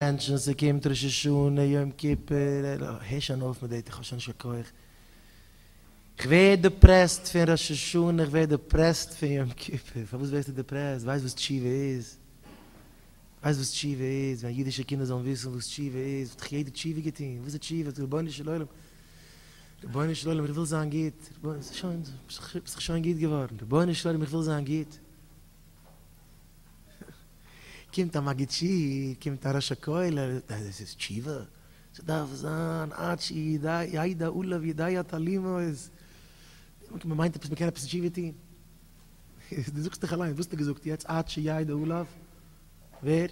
מענטשן, ס'קומט ראש השנה, יום כיפור, הער שוין אויף מיט דעיט, איך האב שוין נישט קיין כח, איך ווער depressed פון ראש השנה, איך ווער depressed פון יום כיפור, פארוואס ווערסטו depressed? ווייסט וואס תשובה איז? ווייסט וואס תשובה איז? ווען אידישע קינדער זאלן וויסן וואס תשובה איז, וואלט דאך יעדער תשובה געטון, וואס איז תשובה? רבונו של עולם, רבונו של עולם איך וויל זיין גוט, שוין, ביסט דאך שוין גוט געווארן, רבונו של עולם איך וויל זיין גוט. קומט א מגיד שיעור, קומט א ראש הכולל, דאס איז תשובה? ס'דארף זיין עד שידע עליו יודע תעלומות, מ'מיינט עפעס מ'קען עפעס תשובה טון? דו זאגסט דאך אליין, וואס האסטו געזאגט יעצט עד שידע עליו? ווער?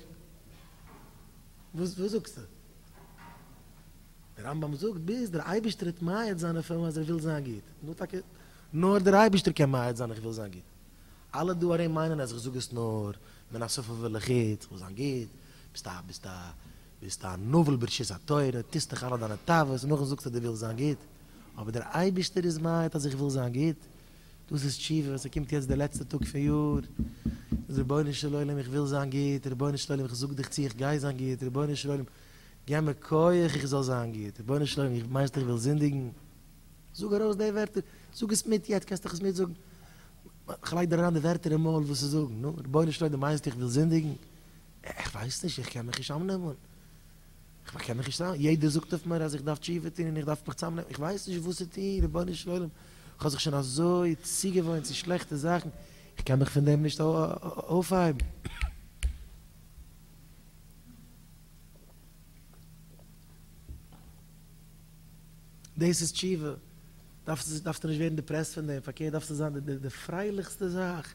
וואס זאגסטו? דער רמב"ם זאגט ביז דער אייבערשטער וועט מעיד זיין אויף אים אז ער וויל זיין גוט, נו טאקע נאר דער אייבערשטער קען מעיד זיין איך וויל זיין גוט, אלע דא ארום מיינען אז איך זאג עס נאר מן השפה ולחוץ, איך וויל זיין גוט, ביסט א ביסט א ביסט א נבל ברשות התורה, טוסט דיך אלע דיינע תאוות און נאכדעם זאגסטו דו ווילסט זיין גוט, אבער דער אייבערשטער איז מעיד אז איך וויל זיין גוט, דאס איז תשובה, ווען ס'קומט יעצט דער לעצטער טאג פון יאר, איז רבונו של עולם איך וויל זיין גוט, רבונו של עולם איך זאג דיך צו איך גיי זיין גוט, רבונו של עולם געב מיר כח איך זאל זיין גוט, רבונו של עולם מיינסט איך וויל זינדיגן? זאג ארויס די ווערטער, זאג עס מיט יעצט, קענסט דאך עס מיטזאגן, כ'לייג דיר אריין די ווערטער אין מויל וואס צו זאגן, נו, רבונו של עולם דו מיינסט איך וויל זינדיגן? איך ווייס נישט, איך קען מיך נישט צאמנעמען, איך קען מיך נישט צאמנעמען, יעדער זאגט אויף מיר אז איך דארף תשובה טון און איך דארף מיך צאמנעמען, איך ווייס נישט וואס צו טון, רבונו של עולם, איך האב זיך שוין אזוי צוגעוואוינט צו שלעכטע זאכן, איך קען מיך פון דעם נישט אויפהייבן. דאס איז תשובה, דארפסטו נישט ווערן depressed פון דעם, פארקערט דארפסטו זיין די פרייליכסטע זאך.